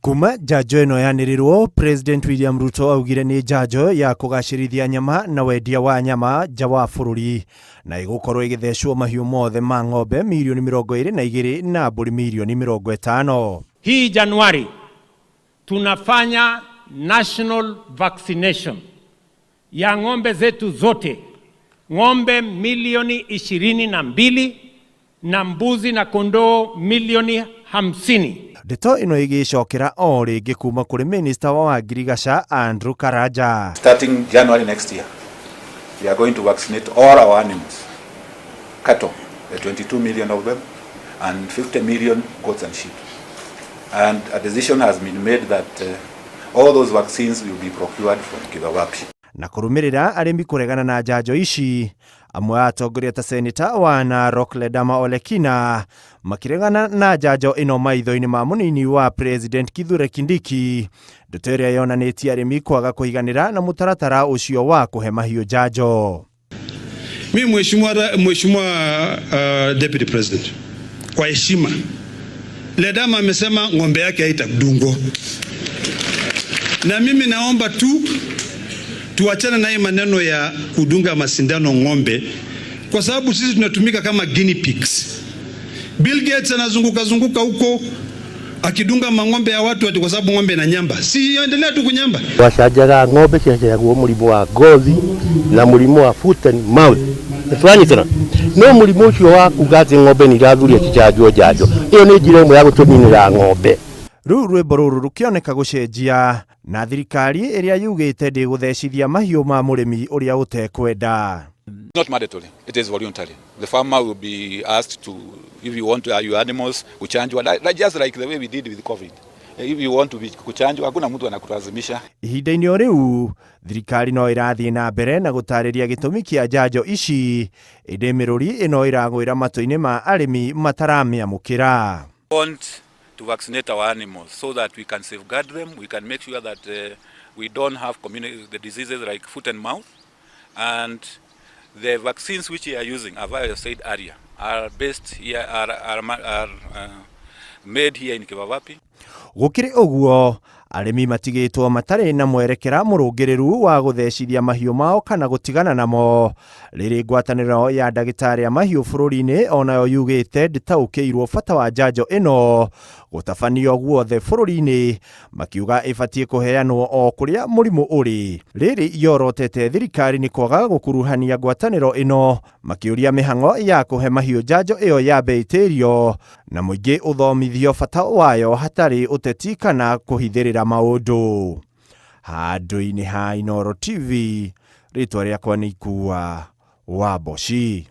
Kuma njanjo ĩno yanĩrĩrwo, President William Ruto augire nĩ njanjo ya kũgacĩrithia nyama na wendia wa nyama nja wa bũrũri na ĩgũkorwo ĩgĩthecwo mahiũ mothe ma ng'ombe mirioni 22 na mbũri mirioni 50. Hii Januari tunafanya national vaccination ya ng'ombe zetu zote, ng'ombe milioni 22 na mbuzi na kondoo milioni 50. Ndeto ĩno ĩgĩcokera o rĩngĩ kuma kũrĩ minista wa ngirigaca Andrew Karanja. Starting January next year, we are going to vaccinate all our animals, cattle, the 22 million of them, and 50 million goats and sheep. And a decision has been made that all those vaccines will be procured from Kibabapi. Na kũrũmĩrĩra arĩmi kũregana na njanjo ici, amwe a atongoria ta seneta wa Narok Ledama Olekina makĩregana na njanjo ĩno maitho-inĩ ma mũnini wa President Kithure Kindiki, ndeto ĩrĩa yonanĩtie arĩmi kwaga kũiganĩra na mũtaratara ũcio wa kũhe mahiũ njanjo. Mi mheshimiwa Deputy President, kwa heshima, Ledama amesema ng'ombe yake haitadungwa, na mimi naomba tu tuachane na hii maneno ya kudunga masindano ng'ombe, kwa sababu sisi tunatumika kama guinea pigs. Bill Gates anazunguka zunguka huko akidunga mang'ombe ya watu ati kwa sababu ng'ombe na nyamba, si endelea tu kunyamba. Twacanjaga ng'ombe ciaheagwo mũrimũ wa ngothi na mũrimũ wa foot and mouth nĩtwanyitana no mũrimũ ũcio wa kuga atĩ ng'ombe nĩ irathuria cichanjwo njanjo ĩyo nĩ njĩra ĩmwe ya gũtũninĩra ng'ombe. Rĩu rwĩmbo rũrũ rũkĩoneka gũcenjia na thirikari ĩrĩa yugĩte ndĩgũthecithia mahiũ ma mũrĩmi ũrĩa ũtekwenda. Not mandatory, it is voluntary. The farmer will be asked to, if you want to, your animals kuchanjwa, just like the way we did with COVID. If you want to be kuchanjwa, hakuna mtu anakulazimisha. Ihinda-inĩ o rĩu thirikari no ĩrathiĩ na mbere na gũtarĩria gĩtũmi kĩa njanjo ici, ĩndĩ mĩrũri ĩno ĩragwĩra matũ-inĩ ma arĩmi mataramĩamũkĩra. Want to vaccinate our animals so that we can safeguard them, we can make sure that we don't have the diseases like foot and mouth, and the vaccines which we are using, as I said earlier, are based here, are made here in Kibabapi. Gũkĩrĩ ũguo, arĩmi matigĩtwo matarĩ na mwerekera mũrũngĩrĩru wa gũthecithia mahiũ mao kana gũtigana namo, rĩrĩ ngwatanĩro ya ndagĩtarĩ a mahiũ bũrũri-inĩ onayo yugĩte ndĩtaũkĩirwo bata wa njanjo ĩno gũtabanio guothe bũrũri-inĩ, makiuga ĩbatiĩ kũheanwo o kũrĩa mũrimũ ũrĩ. Rĩrĩ yorotete thirikari nĩ kwaga gũkuruhania ngwatanĩro ĩno, makĩũria mĩhang'o ya kũhe mahiũ njanjo ĩyo yambe ĩtĩrio na mũingĩ ũthomithio bata wayo hatarĩ ũteti kana kũhithĩrĩra maũndũ. Handũ-inĩ ha Inooro TV, rĩtwa rĩakwa nĩ Ikua wa Mboci.